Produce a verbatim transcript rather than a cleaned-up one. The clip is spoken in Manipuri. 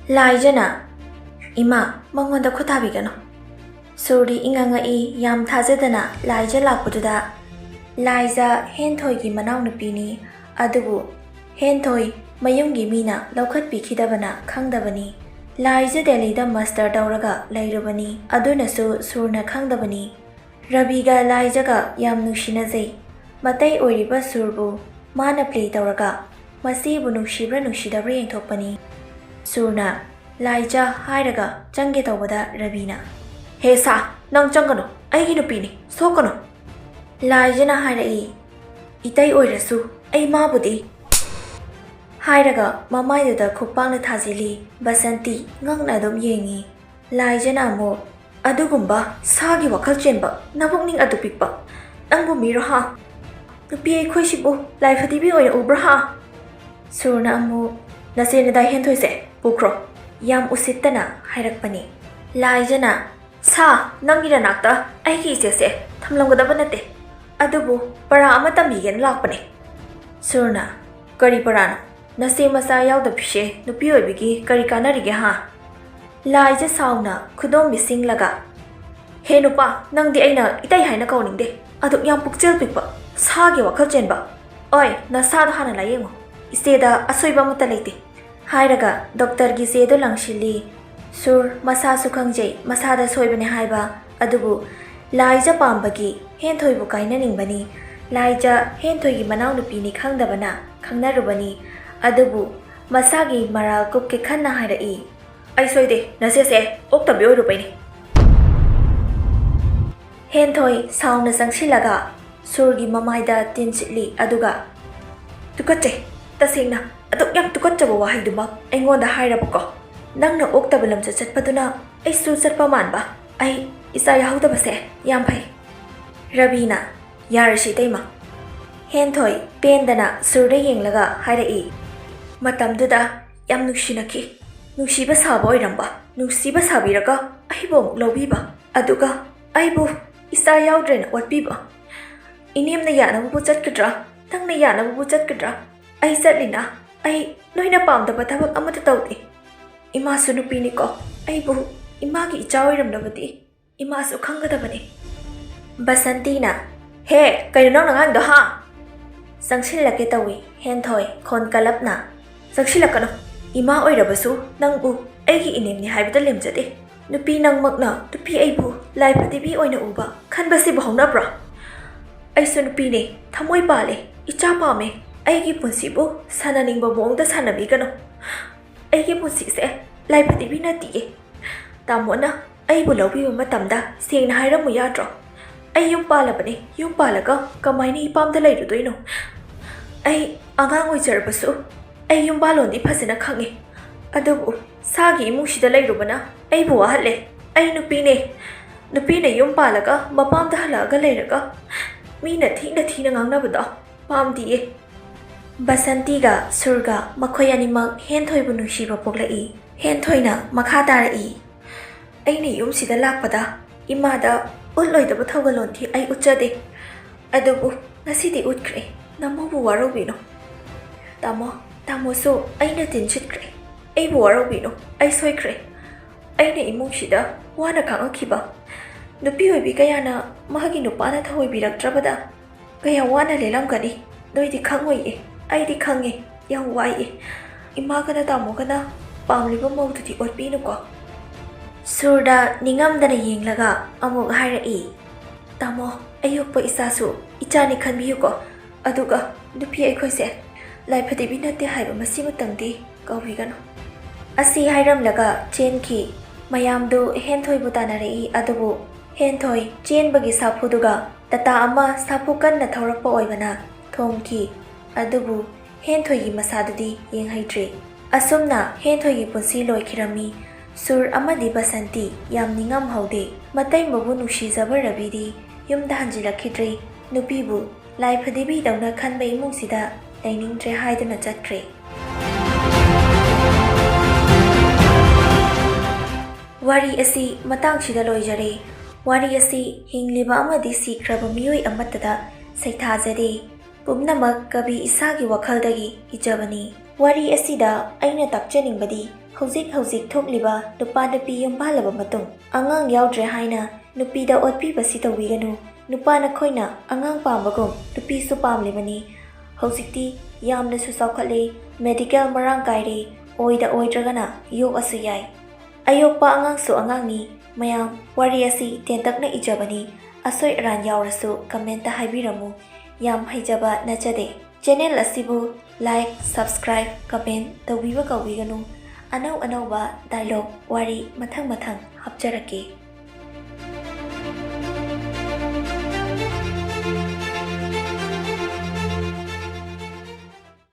ꯂꯥꯏꯖꯅ, "ꯏꯃꯥ, ꯃꯉꯣꯟꯗ ꯈꯨꯠ ꯊꯥꯕꯤꯒꯅꯨ꯫" ꯁꯨꯔꯗꯤ ꯏꯉꯛ ꯉꯛꯏ, ꯌꯥꯝ ꯊꯥꯖꯗꯅ ꯂꯥꯏꯖ ꯂꯥꯛꯄꯗꯨꯗ꯫ ꯂꯥꯏꯖ ꯍꯦꯟꯊꯣꯏꯒꯤ ꯃꯅꯥꯎꯅꯨꯄꯤꯅꯤ, ꯑꯗꯨꯕꯨ ꯍꯦꯟꯊꯣꯏ ꯃꯌꯨꯝꯒꯤ ꯃꯤꯅ ꯂꯧꯈꯠꯄꯤꯈꯤꯗꯕꯅ ꯈꯪꯗꯕꯅꯤ꯫ ꯂꯥꯏꯖ ꯗꯦꯜꯂꯤꯗ ꯃꯥꯁꯇꯔ ꯇꯧꯔꯒ ꯂꯩꯔꯨꯕꯅꯤ, ꯑꯗꯨꯅꯁꯨ ꯁꯨꯔꯅ ꯈꯪꯗꯕꯅꯤ꯫ ꯔꯕꯤꯒ ꯂꯥꯏꯖꯒ ꯌꯥꯝ ꯅꯨꯡꯁꯤꯅꯖꯩ꯫ ꯃꯇꯩ ꯑꯣꯏꯔꯤꯕ ꯁꯨꯔꯕꯨ ꯃꯥꯅ ꯄ꯭ꯂꯦ ꯇꯧꯔꯒ ꯃꯆꯦꯕꯨ ꯅꯨꯡꯁꯤꯕ꯭ꯔꯥ ꯅꯨꯡꯁꯤꯗꯕ꯭ꯔꯥ ꯌꯦꯡꯊꯣꯛꯄꯅꯤ꯫ ꯁꯨꯔꯅ ꯂꯥꯏꯖ ꯍꯥꯏꯔꯒ ꯆꯪꯒꯦ ꯇꯧꯕꯗ ꯔꯕꯤꯅ, "ꯍꯦ ꯁꯥ, ꯅꯪ ꯆꯪꯒꯅꯨ, ꯑꯩꯒꯤ ꯅꯨꯄꯤꯅꯤ, ꯁꯣꯛꯀꯅꯨ꯫" ꯂꯥꯏꯖꯅ ꯍꯥꯏꯔꯛꯏ, "ꯏꯇꯩ ꯑꯣꯏꯔꯁꯨ ꯑꯩ ꯃꯥꯕꯨꯗꯤ꯫" ꯍꯥꯏꯔꯒ ꯃꯃꯥꯏꯗꯨꯗ ꯈꯨꯄꯥꯛꯅ ꯊꯥꯖꯤꯜꯂꯤ꯫ ꯕꯁꯟꯇꯤ ꯉꯛꯅ ꯑꯗꯨꯝ ꯌꯦꯡꯉꯤ꯫ ꯂꯥꯏꯖꯅ ꯑꯃꯨꯛ, "ꯑꯗꯨꯒꯨꯝꯕ ꯁꯥꯒꯤ ꯋꯥꯈꯜ ꯆꯦꯟꯕ ꯅꯕꯨꯛꯅꯤꯡ ꯑꯗꯨ ꯄꯤꯛꯄ ꯅꯪꯕꯨ ꯃꯤꯔꯣ ꯍꯥ? ꯅꯨꯄꯤ ꯑꯩꯈꯣꯏꯁꯤꯕꯨ ꯂꯥꯏꯐꯗꯤꯕꯤ ꯑꯣꯏꯅ ꯎꯕ꯭ꯔꯥ ꯍꯥ?" ꯁꯨꯔꯅ ꯑꯃꯨꯛ, "ꯅꯆꯦ ꯅꯗꯥꯏ ꯍꯦꯟꯊꯣꯏꯁꯦ ꯄꯨꯈ꯭ꯔꯣ꯫" ꯌꯥꯝ ꯎꯁꯤꯠꯇꯅ ꯍꯥꯏꯔꯛꯄꯅꯤ꯫ ꯂꯥꯏꯖꯅ, "ꯁꯥ, ꯅꯪꯒꯤ ꯅꯅꯥꯛꯇ ꯑꯩꯒꯤ ꯏꯆꯦꯁꯦ ꯊꯝꯂꯝꯒꯗꯕ ꯅꯠꯇꯦ, ꯑꯗꯨꯕꯨ ꯄꯔꯥ ꯑꯃ ꯇꯝꯕꯤꯒꯦꯅ ꯂꯥꯛꯄꯅꯦ꯫" ꯁꯨꯔꯅ, "ꯀꯔꯤ ꯄꯔꯥꯅꯣ? ꯅꯆꯦ ꯃꯆꯥ ꯌꯥꯎꯗꯕꯤꯁꯦ ꯅꯨꯄꯤ ꯑꯣꯏꯕꯒꯤ ꯀꯔꯤ ꯀꯥꯟꯅꯔꯤꯒꯦ ꯍꯥ?" ꯂꯥꯏꯖ ꯁꯥꯎꯅ ꯈꯨꯗꯣꯝ ꯕꯤꯁꯤꯡꯂꯒ, "ꯍꯦ ꯅꯨꯄꯥ, ꯅꯪꯗꯤ ꯑꯩꯅ ꯏꯇꯩ ꯍꯥꯏꯅ ꯀꯧꯅꯤꯡꯗꯦ꯫ ꯑꯗꯨꯛ ꯌꯥꯝ ꯄꯨꯛꯆꯦꯜ ꯄꯤꯛꯄ ꯁꯥꯒꯤ ꯋꯥꯈꯜ ꯆꯦꯟꯕ꯫ ꯑꯣꯏ, ꯅꯁꯥꯗꯣ ꯍꯥꯟꯅ ꯂꯥꯌꯦꯡꯉꯨ꯫ ꯏꯆꯦꯗ ꯑꯁꯣꯏꯕ ꯑꯃꯠꯇ ꯂꯩꯇꯦ꯫" ꯍꯥꯏꯔꯒ ꯗꯣꯛꯇꯔꯒꯤ ꯆꯦꯗꯨ ꯂꯪꯁꯤꯜꯂꯤ꯫ ꯁꯨꯔ ꯃꯁꯥꯁꯨ ꯈꯪꯖꯩ ꯃꯁꯥꯗ ꯁꯣꯏꯕꯅꯦ ꯍꯥꯏꯕ, ꯑꯗꯨꯕꯨ ꯂꯥꯏꯖ ꯄꯥꯝꯕꯒꯤ ꯍꯦꯟꯊꯣꯏꯕꯨ ꯀꯥꯏꯅꯅꯤꯡꯕꯅꯤ꯫ ꯂꯥꯏꯖ ꯍꯦꯟꯊꯣꯏꯒꯤ ꯃꯅꯥꯎꯅꯨꯄꯤꯅꯤ ꯈꯪꯗꯕꯅ ꯈꯪꯅꯔꯨꯕꯅꯤ꯫ ꯑꯗꯨꯕꯨ ꯃꯁꯥꯒꯤ ꯃꯔꯥꯜ ꯀꯨꯞꯀꯦ ꯈꯟꯅ ꯍꯥꯏꯔꯛꯏ, "ꯑꯩ ꯁꯣꯏꯗꯦ, ꯅꯆꯦꯁꯦ ꯑꯣꯛꯇꯕꯤ ꯑꯣꯏꯔꯨꯕꯩꯅꯤ꯫" ꯍꯦꯟꯊꯣꯏ ꯁꯥꯎꯅ ꯆꯪꯁꯤꯜꯂꯒ ꯁꯨꯔꯒꯤ ꯃꯃꯥꯏꯗ ꯇꯤꯟ ꯁꯤꯠꯂꯤ, ꯑꯗꯨꯒ, "ꯇꯨꯀꯠꯆꯩ, ꯇꯁꯦꯡꯅ ꯑꯗꯨꯛ ꯌꯥꯝ ꯇꯨꯀꯠꯆꯕ ꯋꯥꯍꯩꯗꯨꯃꯛ ꯑꯩꯉꯣꯟꯗ ꯍꯥꯏꯔꯕꯀꯣ꯫ ꯅꯪꯅ ꯑꯣꯛꯇꯕ ꯂꯝꯆꯠ ꯆꯠꯄꯗꯨꯅ ꯑꯩꯁꯨ ꯆꯠꯄ ꯃꯥꯟꯕ꯫ ꯑꯩ ꯏꯆꯥ ꯌꯥꯍꯧꯗꯕꯁꯦ ꯌꯥꯝ ꯐꯩ꯫" ꯔꯕꯤꯅ, "ꯌꯥꯔꯁꯤ ꯏꯇꯩꯃ꯫" ꯍꯦꯟꯊꯣꯏ ꯄꯦꯟꯗꯅ ꯁꯨꯔꯗ ꯌꯦꯡꯂꯒ ꯍꯥꯏꯔꯛꯏ, "ꯃꯇꯝꯗꯨꯗ ꯌꯥꯝ ꯅꯨꯡꯁꯤꯅꯈꯤ꯫ ꯅꯨꯡꯁꯤꯕ ꯁꯥꯕ ꯑꯣꯏꯔꯝꯕ, ꯅꯨꯡꯁꯤꯕ ꯁꯥꯕꯤꯔꯒ ꯑꯩꯕꯨ ꯑꯃꯨꯛ ꯂꯧꯕꯤꯕ, ꯑꯗꯨꯒ ꯑꯩꯕꯨ ꯏꯆꯥ ꯌꯥꯎꯗ꯭ꯔꯦꯅ ꯑꯣꯠꯄꯤꯕ꯫ ꯏꯅꯦꯝꯅ ꯌꯥꯅꯕꯕꯨ ꯆꯠꯀꯗ꯭ꯔꯥ? ꯅꯪꯅ ꯌꯥꯅꯕꯕꯨ ꯆꯠꯀꯗ꯭ꯔꯥ? ꯑꯩ ꯆꯠꯂꯤꯅ, ꯑꯩ ꯅꯣꯏꯅ ꯄꯥꯝꯗꯕ ꯊꯕꯛ ꯑꯃꯠꯇ ꯇꯧꯗꯦ꯫ ꯏꯃꯥꯁꯨ ꯅꯨꯄꯤꯅꯤꯀꯣ꯫ ꯑꯩꯕꯨ ꯏꯃꯥꯒꯤ ꯏꯆꯥ ꯑꯣꯏꯔꯝꯂꯕꯗꯤ ꯏꯃꯥꯁꯨ ꯈꯪꯒꯗꯕꯅꯤ꯫ ꯕꯁꯟꯇꯤꯅ, "ꯍꯦ, ꯀꯩꯅꯣ ꯅꯪꯅ ꯉꯥꯡꯗꯣ, ꯍꯥ?" ꯆꯪꯁꯤꯜꯂꯛꯀꯦ ꯇꯧꯏ ꯍꯦꯟꯊꯣꯏ ꯈꯣꯟ ꯀꯜꯂꯞꯅ꯫ "ꯆꯪꯁꯤꯜꯂꯛꯀꯅꯨ꯫ ꯏꯃꯥ ꯑꯣꯏꯔꯕꯁꯨ ꯅꯪꯕꯨ ꯑꯩꯒꯤ ꯏꯅꯦꯝꯅꯤ ꯍꯥꯏꯕꯗ ꯂꯦꯝꯖꯗꯦ꯫ ꯅꯨꯄꯤ ꯅꯪꯃꯛꯅ ꯅꯨꯄꯤ ꯑꯩꯕꯨ ꯂꯥꯏ ꯐꯗꯤꯕꯤ ꯑꯣꯏꯅ ꯎꯕ ꯈꯟꯕꯁꯤꯕꯨ ꯍꯧꯅꯕ꯭ꯔꯣ? ꯑꯩꯁꯨ ꯅꯨꯄꯤꯅꯦ, ꯊꯃꯣꯏ ꯄꯥꯜꯂꯦ, ꯏꯆꯥ ꯄꯥꯝꯃꯦ꯫ ꯑꯩꯒꯤ ꯄꯨꯟꯁꯤꯕꯨ ꯁꯥꯟꯅꯅꯤꯡꯕ ꯃꯑꯣꯡꯗ ꯁꯥꯟꯅꯕꯤꯒꯅꯨ꯫ ꯑꯩꯒꯤ ꯄꯨꯟꯁꯤꯁꯦ ꯂꯥꯏ ꯐꯗꯤꯕꯤ ꯅꯠꯇꯤꯌꯦ꯫ ꯇꯥꯃꯣꯅ ꯑꯩꯕꯨ ꯂꯧꯕꯤꯕ ꯃꯇꯝꯗ ꯁꯦꯡꯅ ꯍꯥꯏꯔꯝꯃꯨ ꯌꯥꯗ꯭ꯔꯣ? ꯑꯩ ꯌꯨꯝ ꯄꯥꯜꯂꯕꯅꯦ, ꯌꯨꯝ ꯄꯥꯜꯂꯒ ꯀꯃꯥꯏꯅ ꯏꯄꯥꯝꯗ ꯂꯩꯔꯨꯗꯣꯏꯅꯣ? ꯑꯩ ꯑꯉꯥꯡ ꯑꯣꯏꯖꯔꯕꯁꯨ ꯑꯩ ꯌꯨꯝ ꯄꯥꯜꯂꯣꯟꯗꯤ ꯐꯖꯅ ꯈꯪꯉꯦ꯫ ꯑꯗꯨꯕꯨ ꯁꯥꯒꯤ ꯏꯃꯨꯡꯁꯤꯗ ꯂꯩꯔꯨꯕꯅ ꯑꯩꯕꯨ ꯋꯥꯍꯜꯂꯦ꯫ ꯑꯩ ꯅꯨꯄꯤꯅꯦ꯫ ꯅꯨꯄꯤꯅ ꯌꯨꯝ ꯄꯥꯜꯂꯒ ꯃꯄꯥꯝꯗ ꯍꯜꯂꯛꯑꯒ ꯂꯩꯔꯒ ꯃꯤꯅ ꯊꯤꯅ ꯊꯤꯅ ꯉꯥꯡꯅꯕꯗꯣ ꯄꯥꯝꯗꯤꯌꯦ꯫" ꯕꯁꯟꯇꯤꯒ ꯁꯨꯔꯒ ꯃꯈꯣꯏ ꯑꯅꯤꯃꯛ ꯍꯦꯟꯊꯣꯏꯕꯨ ꯅꯨꯡꯁꯤꯕ ꯄꯣꯛꯂꯛꯏ꯫ ꯍꯦꯟꯊꯣꯏꯅ ꯃꯈꯥ ꯇꯥꯔꯛꯏ, "ꯑꯩꯅ ꯌꯨꯝꯁꯤꯗ ꯂꯥꯛꯄꯗ ꯏꯃꯥꯗ ꯎꯠꯂꯣꯏꯗꯕ ꯊꯧꯒꯜꯂꯣꯟꯗꯤ ꯑꯩ ꯎꯠꯆꯗꯦ꯫ ꯑꯗꯨꯕꯨ ꯉꯁꯤꯗꯤ ꯎꯠꯈ꯭ꯔꯦ꯫ ꯅꯃꯧꯕꯨ ꯋꯥꯔꯧꯕꯤꯅꯨ꯫ ꯇꯥꯃꯣ, ꯇꯥꯃꯣꯁꯨ ꯑꯩꯅ ꯇꯤꯟꯁꯤꯠꯈ꯭ꯔꯦ꯫ ꯑꯩꯕꯨ ꯋꯥꯔꯧꯕꯤꯅꯨ꯫ ꯑꯩ ꯁꯣꯏꯈ꯭ꯔꯦ꯫ ꯑꯩꯅ ꯏꯃꯨꯡꯁꯤꯗ ꯋꯥꯅ ꯈꯥꯡꯉꯛꯈꯤꯕ ꯅꯨꯄꯤ ꯑꯣꯏꯕꯤ ꯀꯌꯥꯅ ꯃꯥꯒꯤ ꯅꯨꯄꯥꯅ ꯊꯑꯣꯏꯕꯤꯔꯛꯇ꯭ꯔꯕꯗ ꯀꯌꯥ ꯋꯥꯅ ꯂꯦꯜꯂꯝꯒꯅꯤ꯫ ꯅꯣꯏꯗꯤ ꯈꯪꯉꯣꯏꯌꯦ꯫ ꯑꯩꯗꯤ ꯈꯪꯉꯦ꯫ ꯌꯥꯝ ꯋꯥꯏꯌꯦ꯫ ꯏꯃꯥꯒꯅ ꯇꯥꯃꯣꯒꯅ ꯄꯥꯝꯂꯤꯕ ꯃꯧꯗꯨꯗꯤ ꯑꯣꯠꯄꯤꯅꯨꯀꯣ꯫" ꯁꯨꯔꯗ ꯅꯤꯡꯉꯝꯗꯅ ꯌꯦꯡꯂꯒ ꯑꯃꯨꯛ ꯍꯥꯏꯔꯛꯏ, "ꯇꯥꯃꯣ, ꯑꯩ ꯌꯣꯛꯄ ꯏꯆꯥꯁꯨ ꯏꯆꯥꯅꯤ ꯈꯟꯕꯤꯌꯨꯀꯣ꯫ ꯑꯗꯨꯒ ꯅꯨꯄꯤ ꯑꯩꯈꯣꯏꯁꯦ ꯂꯥꯏꯐꯗꯤꯕꯤ ꯅꯠꯇꯦ ꯍꯥꯏꯕ ꯃꯁꯤꯃꯇꯪꯗꯤ ꯀꯥꯎꯕꯤꯒꯅꯨ꯫" ꯑꯁꯤ ꯍꯥꯏꯔꯝꯂꯒ ꯆꯦꯟꯈꯤ꯫ ꯃꯌꯥꯝꯗꯨ ꯍꯦꯟꯊꯣꯏꯕꯨ ꯇꯥꯟꯅꯔꯛꯏ, ꯑꯗꯨꯕꯨ ꯍꯦꯟꯊꯣꯏ ꯆꯦꯟꯕꯒꯤ ꯁꯥꯐꯨꯗꯨꯒ ꯇꯥꯇꯥ ꯑꯃ ꯁꯥꯐꯨ ꯀꯟꯅ ꯊꯧꯔꯛꯄ ꯑꯣꯏꯕꯅ ꯊꯣꯝꯈꯤ꯫ ꯑꯗꯨꯕꯨ ꯍꯦꯟꯊꯣꯏꯒꯤ ꯃꯁꯥꯗꯨꯗꯤ ꯌꯦꯡꯍꯩꯗ꯭ꯔꯦ꯫ ꯑꯁꯨꯝꯅ ꯍꯦꯟꯊꯣꯏꯒꯤ ꯄꯨꯟꯁꯤ ꯂꯣꯏꯈꯤꯔꯝꯃꯤ꯫ ꯁꯨꯔ ꯑꯃꯗꯤ ꯕꯁꯟꯇꯤ ꯌꯥꯝ ꯅꯤꯡꯉꯝꯍꯧꯗꯦ꯫ ꯃꯇꯩꯃꯕꯨ ꯅꯨꯡꯁꯤꯖꯕ ꯔꯕꯤꯗꯤ ꯌꯨꯝꯗ ꯍꯟꯖꯤꯜꯂꯛꯈꯤꯗ꯭ꯔꯦ꯫ ꯅꯨꯄꯤꯕꯨ ꯂꯥꯏ ꯐꯗꯤꯕꯤꯗꯧꯅ ꯈꯟꯕ ꯏꯃꯨꯡꯁꯤꯗ ꯂꯩꯅꯤꯡꯗ꯭ꯔꯦ ꯍꯥꯏꯗꯨꯅ ꯆꯠꯈ꯭ꯔꯦ꯫ ꯋꯥꯔꯤ ꯑꯁꯤ ꯃꯇꯥꯡꯁꯤꯗ ꯂꯣꯏꯖꯔꯦ꯫ ꯋꯥꯔꯤ ꯑꯁꯤ ꯍꯤꯡꯂꯤꯕ ꯑꯃꯗꯤ ꯁꯤꯈ꯭ꯔꯕ ꯃꯤꯑꯣꯏ ꯑꯃꯠꯇꯗ ꯁꯩꯊꯥꯖꯗꯦ꯫ ꯄꯨꯝꯅꯃꯛ ꯀꯕꯤ ꯏꯁꯥꯒꯤ ꯋꯥꯈꯜꯗꯒꯤ ꯏꯖꯕꯅꯤ꯫ ꯋꯥꯔꯤ ꯑꯁꯤꯗ ꯑꯩꯅ ꯇꯥꯛꯆꯅꯤꯡꯕꯗꯤ, ꯍꯧꯖꯤꯛ ꯍꯧꯖꯤꯛ ꯊꯣꯛꯂꯤꯕ ꯅꯨꯄꯥ ꯅꯨꯄꯤ ꯌꯨꯝ ꯄꯥꯜꯂꯕ ꯃꯇꯨꯡ ꯑꯉꯥꯡ ꯌꯥꯎꯗ꯭ꯔꯦ ꯍꯥꯏꯅ ꯅꯨꯄꯤꯗ ꯑꯣꯠꯄꯤꯕꯁꯤ ꯇꯧꯕꯤꯒꯅꯨ꯫ ꯅꯨꯄꯥ ꯅꯈꯣꯏꯅ ꯑꯉꯥꯡ ꯄꯥꯝꯕꯒꯨꯝ ꯅꯨꯄꯤꯁꯨ ꯄꯥꯝꯂꯤꯕꯅꯤ꯫ ꯍꯧꯖꯤꯛꯇꯤ ꯌꯥꯝꯅꯁꯨ ꯆꯥꯎꯈꯠꯂꯦ, ꯃꯦꯗꯤꯀꯦꯜ ꯃꯔꯥꯡ ꯀꯥꯏꯔꯦ, ꯑꯣꯏꯗ ꯑꯣꯏꯗ꯭ꯔꯒꯅ ꯌꯣꯛꯑꯁꯨ ꯌꯥꯏ꯫ ꯑꯌꯣꯛꯄ ꯑꯉꯥꯡꯁꯨ ꯑꯉꯥꯡꯅꯤ꯫ ꯃꯌꯥꯝ, ꯋꯥꯔꯤ ꯑꯁꯤ ꯇꯦꯟꯇꯛꯅ ꯏꯖꯕꯅꯤ꯫ ꯑꯁꯣꯏ ꯑꯔꯥꯟ ꯌꯥꯎꯔꯁꯨ ꯀꯃꯦꯟꯇ ꯍꯥꯏꯕꯤꯔꯝꯃꯨ꯫ ꯌꯥꯝ ꯍꯩꯖꯕ ꯅꯠꯆꯗꯦ꯫ ꯆꯦꯅꯦꯜ ꯑꯁꯤꯕꯨ ꯂꯥꯏꯛ, ꯁꯕꯁꯀ꯭ꯔꯥꯏꯕ, ꯀꯃꯦꯟ ꯇꯧꯕꯤꯕ ꯀꯥꯎꯕꯤꯒꯅꯨ꯫ ꯑꯅꯧ ꯑꯅꯧꯕ ꯗꯥꯏꯂꯣꯒ ꯋꯥꯔꯤ ꯃꯊꯪ ꯃꯊꯪ ꯍꯥꯞꯆꯔꯛꯀꯦ꯫